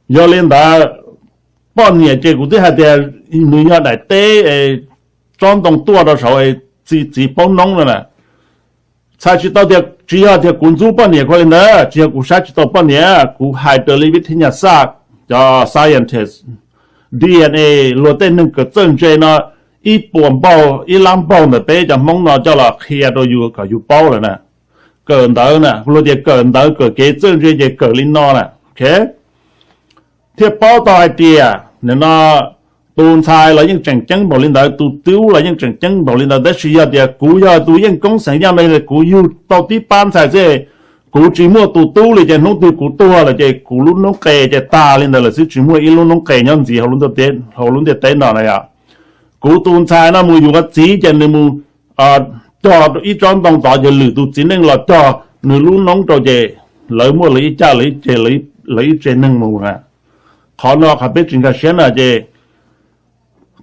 Yog li ntawd, poj niam ces kuv twb hais tias nws yog daim teb tsob ntoo tuaj rau saud es txiv txiv paub noob no na. Txhais tsis tau tias, tsis yog tias kuv ntxub poj niam kho li ntawd, tsis yog kuv saib tsis tau poj niam, kuv hais raws li vib thib nyas xaj, cov scientist, D N A, luag tej neeg kawm txawj ntse no, ib puas npaug ib lab npaug ntawm peb cov Hmoob no coj los qhia rau yus kom yus paub lawm na. Kawm ntawv na, luag tias kawm ntawv kawm kev txawj ntse ces kawm li no na. Thiaj paub tau hais tias nim no tus ntxhais los yeej tseem ceeb npaum li ntawd, tus tub los yeej tseem ceeb npaum li ntawd, tab sis yog tias kuv yog tus yeej koob xeem yaj no, kuv yug tau tib pab ntxhais xwb, kuv tsis muaj tus tub li ces hnub twg kuv tuag lawm ces kuv lub noob qes ces tag li ntawd lawm xwb, tsis muaj ib lub noob qes nyob ntxiv hauv lub ntiaj teb no na yom. Kuv tus ntxhais no mus yuav txiv ces nws mus cog ib tsob ntoo tod ces lwm tus txiv neej los cog nws lub noob rau ces lawv muaj lawv ib caj, lawv ib tse neeg mus na. Qhov no qhov peb tsis nkag siab na ces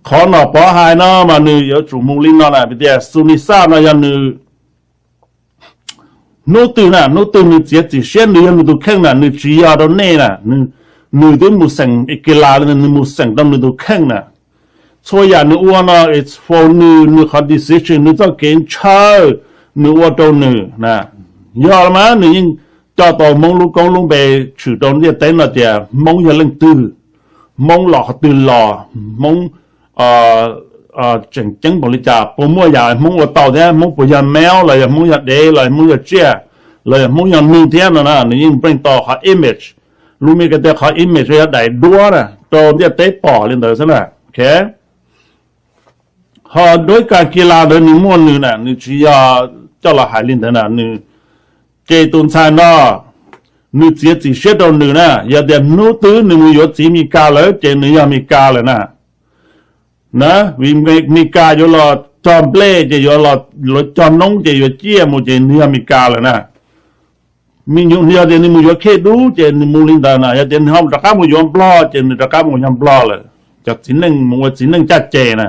qhov Nom Pov hais no mas nws yuav tsum mus li no na, vim tias Sunisa no yog nws hnub twg na, hnub twg nws txiav txim siab nws yog nws tus kheej na, nws tsis yog rau nej na. Nws twb mus xeem Kila li, nws mus xeem rau nws tus kheej na. Txhua yam nws ua no it's for nws, nws qhov decision, nws txoj kev ntshaw, nws ua rau nws na. Yog los mas nws yeej coj tau Hmoob lub koob lub npe tshwm rau ntiaj teb no tias Hmoob yog leej twg, Hmoob los qhov twg los, Hmoob tseem ceeb npaum li cas, puas muaj yam Hmoob ua tau thiab, Hmoob puas yog meob los yog Hmoob yog dev los Hmoob yog tsiaj los yog Hmoob yog neeg thiab no na. Nws yeej bring tau qhov image, lus Meskas tias qhov image yog daim duab na, rau ntiaj teb pom li ntawd xwb na. Ho Dua Kas Kis Las ntawd nws muaj nws na, nws tsis yog coj los hais li ntawd na. Nws, ces tus ntxhais no nws txiav txim siab rau nws na, yog tias hnub twg nws mus yuav txiv Mes Kas lawm ces nws yog Mes Kas lawm na. Na, vim Mes Kas yuav los cog nplej ces yuav los cog noob ces yuav ciaj mus ces nws yog Mes Kas lawm na. Yog tias nws mus yuav Khej Dub ces nws mus li ntawd na, yog tias nws ho rov qab mus yuav Nplog ces nws rov qab mus yog Nplog lawm. Cov txiv neej mus ua txiv neej caj ces na.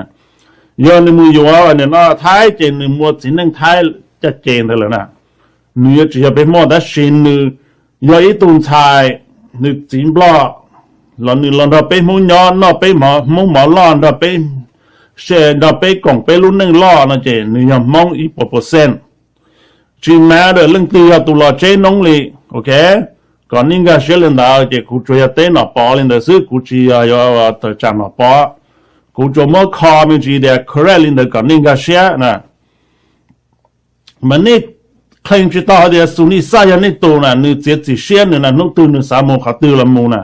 Yog nws mus yuav nim no Thaib ces nws mus ua txiv neej Thaib caj ces ntawd lawm na. Nws yuav tsis yog peb Hmoob tab sis nws yog ib tug ntxhais, nws txiv Nplog los nws los nrog peb Hmoob nyob, noj peb Hmoob mov loj, nrog peb se, nrog peb koom peb lub neej loj no ces nws yog Hmoob ib puas percent. Tsis matter leej twg yog tus los tseb noob li, ok. Kom nej nkag siab li ntawd ces kuv tsuas yog teb Nom Pov li ntawd xwb, kuv tsis yog yuav tawm tsam Nom Pov. Kuv tsuas muab kho me ntsis tias correct li ntawd kom nej nkag siab na. Mas nej claim tsis tau hais tias Xus Nis Xaj yog nej tus na, nws txiav txim siab nws na, hnub twg nws xav mus qhov twg los mus na.